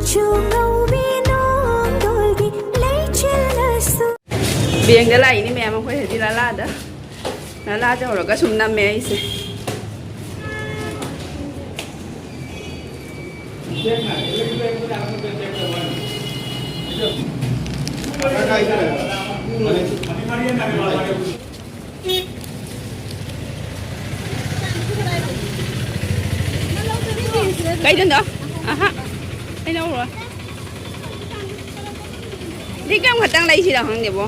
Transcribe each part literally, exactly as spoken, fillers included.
ꯆꯨ ꯉꯧꯕꯤ ꯅꯣꯡꯗꯣꯜꯒꯤ ꯂꯩꯆꯤꯜꯅꯁꯨ꯫ ꯕꯦꯡꯗ ꯂꯥꯛꯏꯅꯤ ꯃꯌꯥꯝ, ꯑꯩꯈꯣꯏ ꯍꯧꯖꯤꯛ ꯂꯥꯂꯥꯗ, ꯂꯥꯂꯥꯗ ꯍꯧꯔꯒ ꯁꯨꯝ ꯅꯝꯃꯦ ꯑꯩꯁꯦ꯫ ꯀꯩꯗꯅꯣ? ꯑꯍꯥ, ꯑꯩ ꯂꯧꯔꯣꯏ꯫ ꯂꯤꯛ ꯑꯃꯈꯛꯇꯪ ꯂꯩꯁꯤꯔ ꯈꯪꯗꯦꯕꯣ꯫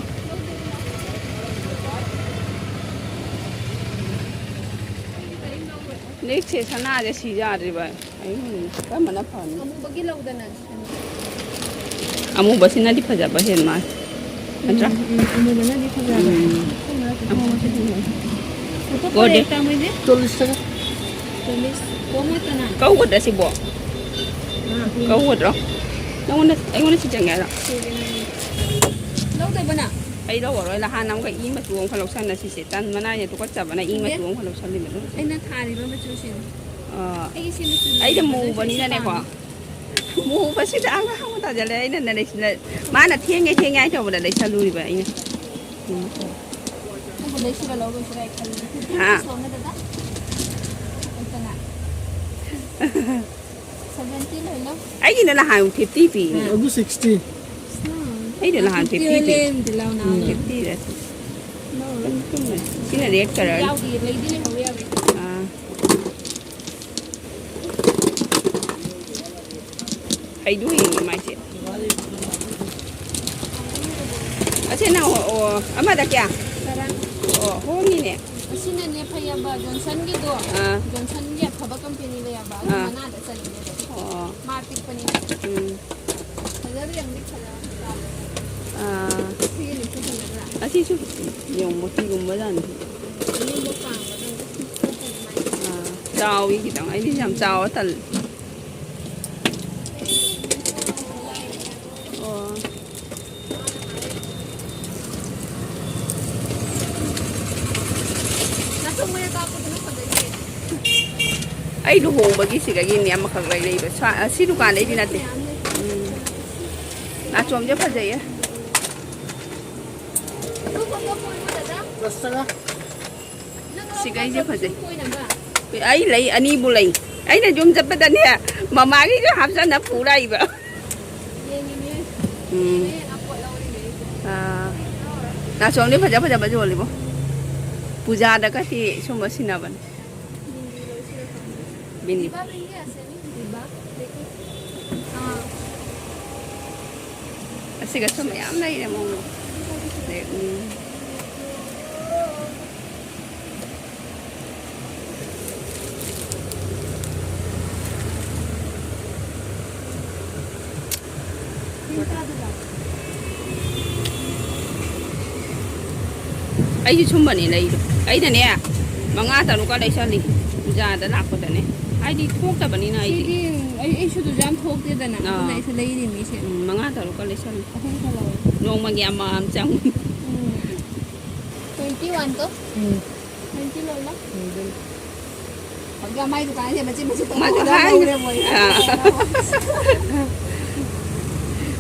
ꯂꯤꯛꯁꯦ ꯁꯅꯥꯁꯦ ꯁꯤ ꯌꯥꯗ꯭ꯔꯤꯕ꯫ ꯑꯩ ꯀꯔꯝꯕꯅ ꯐꯅꯤ? ꯑꯃꯨꯕꯒꯤ ꯂꯧꯗꯅ꯫ ꯑꯃꯨꯕꯁꯤꯅꯗꯤ ꯐꯖꯕ ꯍꯦꯟ ꯃꯥꯜꯂꯦ꯫ ꯅꯠꯇ꯭ꯔꯥ? ꯎꯝ, ꯎꯝ, ꯑꯃꯨꯕꯅꯗꯤ ꯐꯖꯕ꯫ ꯎꯝ꯫ ꯑꯃꯨꯕꯁꯤꯗꯤ ꯐꯖꯩ꯫ ꯐꯣꯇꯣ ꯀꯣꯗꯦ꯫ ꯀꯣꯂꯦꯛ ꯇꯥꯃꯣꯏꯗꯤ? ꯆꯜꯂꯤꯁ ꯇꯥꯔꯦ꯫ ꯆꯜꯂꯤꯁ꯫ ꯀꯣꯝ ꯉꯥꯛꯇꯅ? ꯀꯧꯒꯗ꯭ꯔꯥ ꯁꯤꯕꯣ? ꯑꯥ, ꯎꯝ꯫ ꯀꯧꯒꯗ꯭ꯔꯣ? ꯅꯪꯉꯣꯟꯗ, ꯑꯩꯉꯣꯟꯗ ꯁꯤ ꯆꯪꯉꯦ ꯍꯥꯏꯔꯣ? ꯁꯤꯗꯤ ꯅꯪꯒꯤ꯫ ꯂꯧꯗꯕꯅ? ꯑꯩ ꯂꯧꯔꯔꯣꯏ꯫ ꯅꯍꯥꯟ ꯑꯃꯨꯛꯀ ꯏ ꯃꯆꯨ ꯑꯃꯈꯛ ꯂꯧꯁꯟꯅ ꯁꯤꯁꯦ꯫ ꯇꯟꯕꯅ ꯑꯩꯅ ꯇꯨꯀꯠꯆꯕꯅ ꯏ ꯃꯆꯨ ꯑꯃꯈꯛ ꯂꯧꯁꯜꯂꯤꯕꯗꯣ꯫ ꯑꯩꯅ ꯊꯥꯔꯤꯕ ꯃꯆꯨꯁꯤꯅꯤ꯫ ꯑꯥ, ꯑꯩꯒꯤ ꯁꯤ ꯃꯆꯨ ꯑꯩꯗꯤ ꯂꯩꯕꯗꯨꯁꯨ ꯃꯨꯕꯅꯤꯅꯅꯦꯀꯣ꯫ ꯄꯥꯝꯃꯤ꯫ ꯃꯨꯕꯁꯤꯗ ꯑꯉꯥꯡꯕ ꯇꯥꯁꯤꯜꯂꯦ꯫ ꯑꯩꯅ ꯂꯩꯁꯤꯜꯂ-, ꯃꯥꯅ ꯊꯦꯡꯉꯦ ꯊꯦꯡꯉꯦ ꯍꯥꯏ ꯇꯧꯕꯗ ꯂꯩꯁꯜꯂꯨꯔꯤꯕ ꯑꯩꯅ꯫ ꯎꯝ꯫ ꯅꯪꯕꯨ ꯂꯩꯁꯤꯔ ꯂꯧꯔꯣꯏꯁꯤꯔ ꯑꯩ ꯈꯜꯂꯤ꯫ ꯍꯥ? ꯁꯣꯝꯅ ꯗꯗꯥ꯫ ꯂꯩꯇꯅ꯫ ꯁꯚꯦꯟꯇꯤ ꯂꯣꯏ ꯂꯧ꯫ ꯑꯩꯒꯤꯅ ꯅꯍꯥꯟ ꯐꯤꯐꯇꯤ ꯄꯤꯅꯦ꯫ ꯑꯗꯨ ꯁꯤꯛꯁꯇꯤ꯫ ꯑꯩꯗꯣ ꯅꯍꯥꯟ ꯐꯤꯐꯇꯤ ꯄꯤ꯫ ꯂꯦꯟꯗꯤ ꯂꯧ ꯅꯍꯥꯟ꯫ ꯎꯝ꯫ ꯐꯤꯐꯇꯤꯗ꯫ ꯂꯧꯔꯣꯏ꯫ ꯁꯤꯅ ꯔꯦꯗ ꯀꯂꯔ꯫ ꯌꯥꯎꯗꯤꯌꯦ, ꯂꯩꯗꯤ ꯂꯩꯍꯧꯋꯦ ꯌꯥꯎꯋꯦ꯫ ꯑꯥ꯫ ꯍꯩꯗꯨ ꯌꯦꯡꯉꯤ ꯃꯥꯏꯁꯦ꯫ ꯑꯁꯤ ꯅꯪ, ꯑꯣ, ꯑꯣ, ꯑꯃꯗ ꯀꯌꯥ? ꯇꯔꯥ꯫ ꯑꯣ, ꯍꯣꯡꯉꯤꯅꯦ꯫ ꯑꯁꯤꯅꯅꯦ ꯐꯩꯌꯦꯕ, ꯖꯣꯟꯁꯟꯒꯤꯗꯣ꯫ ꯑꯥ꯫ ꯖꯣꯟꯁꯟꯒꯤ ꯑꯐꯕ ꯀꯝꯄꯦꯅꯤ ꯂꯩꯌꯦꯕ, ꯑꯗꯨ ꯑꯥ꯫ ꯃꯅꯥꯗ ꯆꯜꯂꯤꯅꯦꯕ꯫ ꯑꯣ꯫ ꯃꯥ ꯄꯤꯛꯄꯅꯤꯅ꯫ ꯎꯝ꯫ ꯐꯖꯕ ꯌꯥꯝꯗꯤ ꯐꯖꯕ꯫ ꯑꯥ꯫ ꯁꯤꯒꯤ ꯂꯤꯞꯁꯦ ꯐꯖꯗ꯭ꯔꯥ? ꯑꯁꯤꯁꯨ ꯌꯦꯡꯉꯣ, ꯃꯣꯇꯤꯒꯨꯝꯕ ꯖꯥꯠꯅꯤ꯫ ꯑꯅꯤꯃꯛ ꯄꯥꯝꯕ ꯅꯪ꯫ ꯑꯥ, ꯆꯥꯎꯋꯤ ꯈꯤꯇꯪ꯫ ꯑꯩꯗꯤ ꯌꯥꯝ ꯆꯥꯎꯔ ꯇꯜꯂꯤ꯫ ꯑꯣ꯫ ꯑꯩ ꯂꯨꯍꯣꯡꯕꯒꯤ ꯁꯤꯗꯒꯤꯅꯦ ꯑꯃꯈꯛ ꯂꯩꯔꯛꯏꯕ꯫ ꯁ꯭ꯋꯥ-, ꯑꯁꯤ ꯗꯨꯀꯥꯟꯗꯩꯗꯤ ꯅꯠꯇꯦ꯫ ꯅꯥꯆꯣꯝꯁꯦ ꯐꯖꯩꯌꯦ꯫ ꯁꯤꯒꯩꯁꯦ ꯐꯖꯩ꯫ ꯑꯩ ꯂꯩ, ꯑꯅꯤꯕꯨ ꯂꯩ꯫ ꯑꯩꯅ ꯌꯨꯝ ꯆꯠꯄꯗꯅꯦ, ꯃꯃꯥꯒꯤꯁꯨ ꯍꯥꯞꯆꯟꯅ ꯄꯨꯔꯛꯏꯕ꯫ ꯎꯝ꯫ ꯑꯥ꯫ ꯅꯥꯆꯣꯝꯗꯤ ꯐꯖ ꯐꯖꯕ ꯌꯣꯜꯂꯤꯕꯣ꯫ ꯄꯨꯖꯥꯗꯒꯗꯤ ꯁꯨꯝꯕ ꯁꯤꯟꯅꯕꯅꯦ꯫ ꯕꯤꯟꯗꯤ꯫ ꯑꯁꯤꯒꯁꯨ ꯃꯌꯥꯝ ꯂꯩꯔꯦ ꯃꯑꯣꯡꯗ꯫ ꯎꯝ꯫ ꯑꯩꯁꯨ ꯁꯨꯝꯕꯅꯦ ꯂꯩꯗꯣ꯫ ꯑꯩꯅꯅꯦ, ꯃꯉꯥ ꯇꯔꯨꯛꯀ ꯂꯩꯁꯜꯂꯤ꯫ ꯄꯨꯖꯥꯗ ꯂꯥꯛꯄꯗꯅꯦ꯫ ꯍꯥꯏꯗꯤ ꯊꯣꯛꯇꯕꯅꯤꯅ ꯑꯩꯗꯤ꯫ ꯁꯤꯗꯤ ꯑꯩ, ꯑꯩꯁꯨ ꯑꯗꯨꯁꯨ ꯌꯥꯝ ꯊꯣꯛꯇꯦꯗꯅ꯫ ꯑꯥ꯫ ꯑꯗꯨꯅ ꯑꯩꯁꯨ ꯂꯩꯔꯤꯅꯤ ꯁꯦ꯫ ꯎꯝ, ꯃꯉꯥ ꯇꯔꯨꯛꯀ ꯂꯩꯁꯜꯂꯤ꯫ ꯑꯍꯨꯝ ꯈꯜꯂꯛꯑꯣ꯫ ꯅꯣꯡꯃꯒꯤ ꯑꯃꯃꯝ ꯆꯪꯉꯤ꯫ ꯎꯝ꯫ Twenty one ꯇꯣ? ꯎꯝ꯫ Twenty ꯂꯣꯏꯅ? ꯎꯝ, ꯑꯗꯨꯅꯤ꯫ ꯍꯧꯖꯤꯛ ꯃꯥꯏ ꯗꯨꯀꯥꯟꯁꯦ ꯃꯆꯤꯠ ꯃꯆꯤꯠ ꯃꯥꯁꯨ ꯇꯧꯔꯒ ꯍꯥꯏ-, ꯂꯧꯔꯦ ꯃꯣꯏ꯫ ꯑꯥ꯫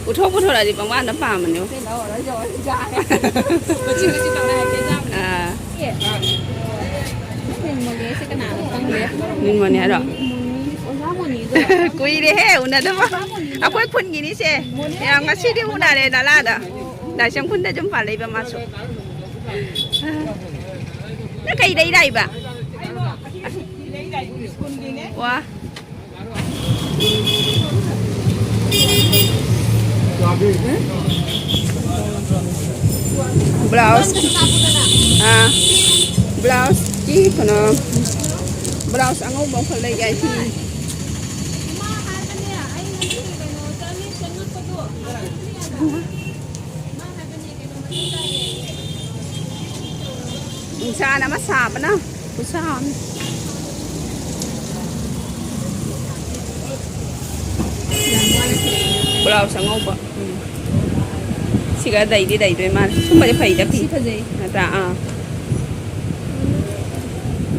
ꯄꯨꯊꯣꯛ ꯄꯨꯊꯣꯔꯛꯑꯗꯤ ꯄꯪꯄꯥꯟꯗ ꯄꯥꯝꯕꯅꯦ꯫ ꯁꯤ ꯂꯧꯔꯔꯣꯏ, ꯌꯥꯔꯦ꯫ ꯃꯆꯤꯠ ꯃꯆꯤꯠ ꯇꯧꯔꯦ ꯍꯥꯏꯔꯗꯤ ꯌꯥꯝ-, ꯑꯥ꯫ ꯑꯦ꯫ ꯃꯣꯅꯤꯁꯦ ꯀꯅꯥꯅꯣ ꯈꯪꯗꯦ꯫ ꯅꯤꯜꯃꯅꯤ ꯍꯥꯏꯔꯣ? ꯑꯣꯖꯥ ꯃꯣꯅꯤꯗꯣ꯫ ꯀꯨꯏꯔꯦꯍꯦ ꯎꯅꯗꯕ꯫ ꯑꯩꯈꯣꯏ ꯈꯨꯟꯒꯤꯅꯤꯁꯦ꯫ ꯌꯥꯝ ꯉꯁꯤꯗꯤ ꯎꯅꯔꯦ ꯅꯂꯥꯗ꯫ ꯂꯥꯏꯁ꯭ꯔꯝ ꯈꯨꯟꯗ ꯌꯨꯝ ꯄꯥꯜꯂꯛꯏꯕ ꯃꯥꯁꯨ꯫ ꯅꯪ ꯀꯩꯗꯩ ꯂꯥꯛꯏꯕ? ꯋꯥ꯫ ꯕ꯭ꯂꯥꯎꯁ꯫ ꯑꯥ꯫ ꯕ꯭ꯂꯥꯎꯁꯀꯤ ꯀꯩꯅꯣ, ꯕ꯭ꯂꯥꯎꯁ ꯑꯉꯧꯕ ꯑꯃꯈꯛ ꯂꯩꯒꯦ ꯍꯥꯏ ꯁꯤ꯫ ꯅꯨꯡꯁꯥꯅ ꯑꯃ ꯁꯥꯕꯅ ꯈꯨꯠꯁꯥ ꯑꯃ꯫ ꯕ꯭ꯂꯥꯎꯁ ꯑꯉꯧꯕ꯫ ꯎꯝ꯫ ꯁꯤꯒ ꯂꯩꯗꯤ ꯂꯩꯗꯣꯏ ꯃꯥꯜꯂꯦ꯫ ꯁꯨꯝꯕꯗꯤ ꯐꯩꯗ ꯐꯤ꯫ ꯁꯤ ꯐꯖꯩ꯫ ꯅꯠꯇ꯭ꯔꯥ? ꯑꯥ꯫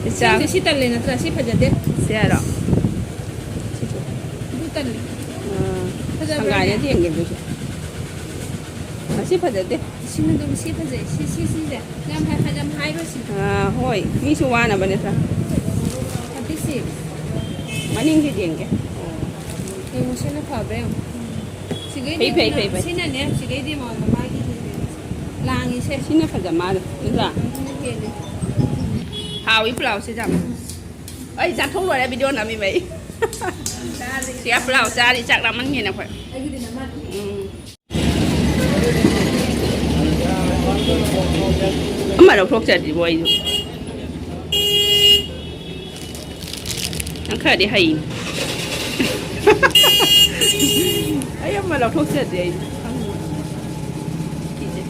ꯏꯆꯥ꯫ ꯁꯤ, ꯁꯤ ꯇꯜꯂꯦ ꯅꯠꯇ꯭ꯔꯥ? ꯁꯤ ꯐꯖꯗꯦ꯫ ꯁꯤ ꯍꯥꯏꯔꯣ? ꯁꯤꯁꯨ꯫ ꯑꯗꯨ ꯇꯜꯂꯦ꯫ ꯑꯥ꯫ ꯐꯖꯕ꯭ꯔꯥꯅꯦ? ꯁꯪꯒꯥꯏꯗ ꯊꯦꯡꯒꯦ ꯑꯗꯨꯁꯨ꯫ ꯁꯤ ꯐꯖꯗꯦ꯫ ꯁꯤꯅ ꯑꯗꯨꯝ ꯁꯤ ꯐꯖꯩ꯫ ꯁꯤ, ꯁꯤ, ꯁꯤꯁꯦ꯫ ꯌꯥꯝ ꯍꯥꯏ-, ꯌꯥꯝ ꯍꯥꯏꯔꯣꯏ ꯁꯤ꯫ ꯑꯥ, ꯍꯣꯏ꯫ ꯃꯤꯁꯨ ꯋꯥꯅꯕ ꯅꯠꯇ꯭ꯔꯥ? ꯑꯗꯨ ꯁꯤ꯫ ꯃꯅꯤꯡꯁꯤ ꯌꯦꯡꯒꯦ꯫ ꯌꯦꯡꯉꯨ, ꯁꯤꯅ ꯐꯕ꯭ꯔꯥ ꯌꯦꯡꯉꯨ꯫ ꯁꯤꯒꯩꯗꯤ ꯐꯩ, ꯐꯩ, ꯑꯃꯨꯛ ꯐꯩ, ꯐꯩ꯫ ꯁꯤꯅꯅꯦ, ꯁꯤꯒꯩꯗꯤ ꯑꯃꯨꯛ ꯃꯥꯒꯤ ꯍꯦꯜꯂꯦ꯫ ꯂꯥꯡꯉꯤꯁꯦ꯫ ꯁꯤꯅ ꯐꯖ ꯃꯥꯜꯂꯦ, ꯅꯠꯇ꯭ꯔꯥ? ꯁꯤꯅ ꯍꯦꯜꯂꯦ꯫ ꯍꯥꯎꯏ ꯄ꯭ꯂꯥꯎꯁꯤꯁꯨ ꯌꯥꯝ꯫ ꯑꯩ ꯆꯥꯊꯣꯛ ꯂꯣꯏꯔꯦ, ꯚꯤꯗꯤꯑꯣ ꯅꯝꯃꯤꯕ ꯑꯩ꯫ ꯆꯥꯔꯦ꯫ ꯁꯤ ꯄ꯭ꯂꯥꯎ ꯆꯥꯔꯤ, ꯆꯥꯛ ꯂꯥꯝꯃꯟꯒꯤꯅ ꯑꯩꯈꯣꯏ꯫ ꯑꯩꯒꯤꯗꯤ ꯅꯝꯃꯛ꯫ ꯎꯝ꯫ ꯑꯃ ꯂꯧꯊꯣꯛꯆꯗ꯭ꯔꯤꯕꯣ ꯑꯩꯁꯨ? ꯅꯪ ꯈꯔꯗꯤ ꯍꯩ꯫ ꯑꯩ ꯑꯃ ꯂꯧꯊꯣꯛꯆꯗ꯭ꯔꯤ ꯑꯩꯁꯨ꯫ ꯁꯤꯁꯦ꯫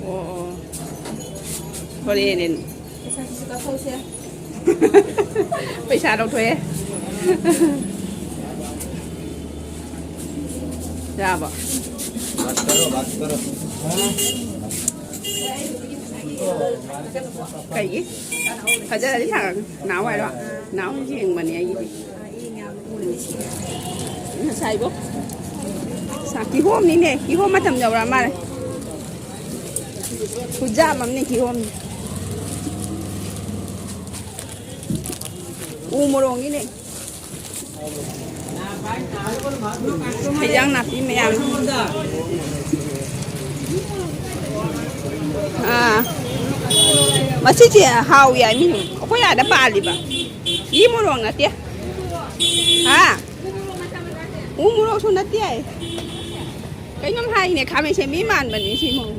ꯑꯣ, ꯑꯣ꯫ ꯍꯣꯔꯦꯟ꯫ ꯄꯩꯁꯥ ꯂꯧꯊꯣꯛꯑꯦ꯫ ꯌꯥꯕ꯫ ꯀꯩꯒꯤ? ꯐꯖꯔꯗꯤ ꯊꯥꯔꯛꯑꯒꯦ꯫ ꯅꯥꯎ ꯍꯥꯏꯔꯣ? ꯅꯥꯎ ꯌꯦꯡꯕꯅꯦ ꯑꯩꯒꯤꯗꯤ꯫ ꯉꯁꯥꯏꯕꯣ꯫ ꯁꯥ-, ꯀꯤꯍꯣꯝꯅꯤꯅꯦ꯫ ꯀꯤꯍꯣꯝ ꯃꯇꯝ ꯌꯧꯔꯛꯑ ꯃꯥꯜꯂꯦ꯫ ꯈꯨꯖꯥꯝ ꯑꯃꯅꯦ ꯀꯤꯍꯣꯝ꯫ ꯎ ꯃꯣꯔꯣꯛꯅꯤꯅꯦ꯫ ꯍꯩꯖꯥꯡ ꯅꯥꯄꯤ ꯃꯌꯥꯝ꯫ ꯑꯥ꯫ ꯃꯁꯤꯁꯦ ꯍꯥꯎ ꯌꯥꯏ ꯃꯤ꯫ ꯑꯩꯈꯣꯏ ꯑꯥꯗ ꯄꯥꯜꯂꯤꯕ꯫ ꯏ ꯃꯣꯔꯣꯛ ꯅꯠꯇꯦ꯫ ꯍꯥ? ꯎ ꯃꯣꯔꯣꯛꯁꯨ ꯅꯠꯇꯦ ꯍꯥꯏ꯫ ꯀꯩꯅꯣꯝ ꯍꯥꯏꯅꯦ, ꯈꯥꯃꯦꯟ ꯁꯦꯝꯕꯤ ꯃꯥꯟꯕꯅꯤ ꯁꯤ ꯃꯣꯔꯣꯛ꯫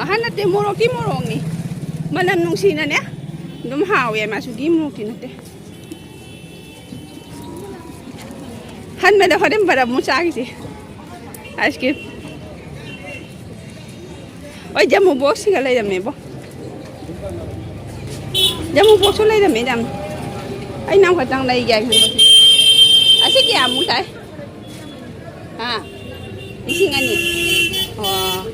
ꯑꯍꯟ ꯅꯠꯇꯦ, ꯃꯣꯔꯣꯛꯇꯤ ꯃꯣꯔꯣꯛꯅꯤ꯫ ꯃꯅꯝ ꯅꯨꯡꯁꯤꯅꯅꯦ ꯑꯗꯨꯝ ꯍꯥꯎꯋꯦ, ꯃꯥꯁꯨ ꯒꯤ ꯃꯣꯔꯣꯛꯇꯤ ꯅꯠꯇꯦ꯫ ꯍꯟꯕꯗ ꯍꯣꯔꯦꯟ ꯕꯔꯞ ꯑꯃꯨꯛ ꯆꯥꯈꯤꯁꯤ꯫ Ice cream. ꯍꯣꯏ, ꯖꯝꯕꯣ ꯕꯣꯛꯁꯁꯤꯒ ꯂꯩꯔꯝꯃꯦꯕꯣ꯫ ꯖꯝꯕꯣ ꯕꯣꯛꯁꯁꯨ ꯂꯩꯔꯝꯃꯦ ꯌꯥꯝ꯫ ꯑꯩ ꯅꯪ ꯈꯛꯇꯪ ꯂꯩꯒꯦ ꯍꯥꯏ ꯈꯟꯕ꯫ ꯑꯁꯤ ꯀꯌꯥꯃꯨꯛ ꯇꯥꯏ? ꯍꯥ? ꯂꯤꯁꯤꯡ ꯑꯅꯤ꯫ ꯑꯣ꯫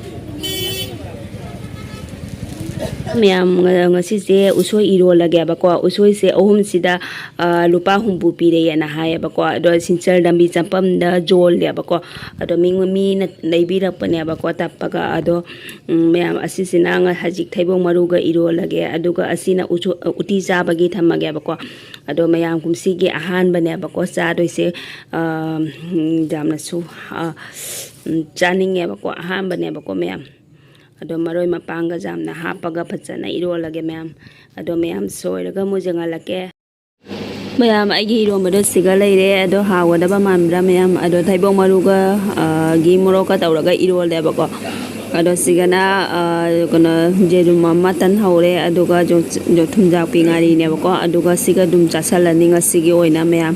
ꯃꯌꯥꯝ, ꯉ-, ꯉꯁꯤꯁꯦ ꯎꯁꯣꯏ ꯏꯔꯣꯜꯂꯒꯦꯕꯀꯣ꯫ ꯎꯁꯣꯏꯁꯦ ꯑꯍꯨꯝꯁꯤꯗ, ꯑ, ꯂꯨꯄꯥ ꯍꯨꯝꯐꯨ ꯄꯤꯔꯛꯑꯦꯅ ꯍꯥꯏꯌꯦꯕꯀꯣ꯫ ꯑꯗꯣ ꯁꯤꯜꯆꯔ ꯂꯝꯕꯤ ꯆꯪꯐꯝꯗ ꯌꯣꯜꯂꯦꯕꯀꯣ꯫ ꯑꯗꯣ ꯃꯤ, ꯃꯤꯅ ꯂꯩꯕꯤꯔꯛꯄꯅꯦꯕꯀꯣ, ꯇꯞꯄꯒ꯫ ꯑꯗꯣ, ꯎꯝ, ꯃꯌꯥꯝ, ꯑꯁꯤꯁꯤꯅ ꯉ-, ꯍꯧꯖꯤꯛ ꯊꯩꯕꯣꯡ ꯃꯔꯨꯒ ꯏꯔꯣꯜꯂꯒꯦ, ꯑꯗꯨꯒ ꯑꯁꯤꯅ ꯎꯁꯨ-, ꯎꯇꯤ ꯆꯥꯕꯒꯤ ꯊꯝꯃꯒꯦꯕꯀꯣ꯫ ꯑꯗꯣ ꯃꯌꯥꯝ ꯀꯨꯝꯁꯤꯒꯤ ꯑꯍꯥꯟꯕꯅꯦꯕꯀꯣ ꯆꯥꯗꯣꯏꯁꯦ꯫ ꯑ, ꯎꯝ, ꯌꯥꯝꯅꯁꯨ, ꯑ, ꯎꯝ, ꯆꯥꯅꯤꯡꯉꯦꯕꯀꯣ, ꯑꯍꯥꯟꯕꯅꯦꯕꯀꯣ ꯃꯌꯥꯝ꯫ ꯑꯗꯣ ꯃꯔꯣꯏ ꯃꯄꯥꯡꯒ ꯌꯥꯝꯅ ꯍꯥꯞꯄꯒ ꯐꯖꯅ ꯏꯔꯣꯜꯂꯒꯦ ꯃꯌꯥꯝ꯫ ꯑꯗꯣ ꯃꯌꯥꯝ ꯁꯣꯏꯔꯒ ꯃꯨꯖꯪꯍꯜꯂꯛꯀꯦ꯫ ꯃꯌꯥꯝ, ꯑꯩꯒꯤ ꯏꯔꯣꯝꯕꯗꯣ ꯁꯤꯒ ꯂꯩꯔꯦ꯫ ꯑꯗꯣ ꯍꯥꯎꯒꯗꯕ ꯃꯥꯟꯕ꯭ꯔꯥ ꯃꯌꯥꯝ? ꯑꯗꯣ ꯊꯩꯕꯣꯡ ꯃꯔꯨꯒ, ꯑ, ꯒꯤ ꯃꯣꯔꯣꯛꯀ ꯇꯧꯔꯒ ꯏꯔꯣꯜꯂꯦꯕꯀꯣ꯫ ꯑꯗꯣ ꯁꯤꯒꯅ, ꯑ, ꯀꯩꯅꯣ, ꯌꯦꯔꯨꯝ ꯑꯃ ꯇꯟꯍꯧꯔꯦ, ꯑꯗꯨꯒ ꯌꯣ-, ꯌꯣ-, ꯊꯨꯝꯖꯥꯛꯄꯤ ꯉꯥꯔꯤꯅꯦꯕꯀꯣ꯫ ꯑꯗꯨꯒ ꯁꯤꯒ ꯑꯗꯨꯝ ꯆꯥꯁꯜꯂꯅꯤ ꯉꯁꯤꯒꯤ ꯑꯣꯏꯅ ꯃꯌꯥꯝ꯫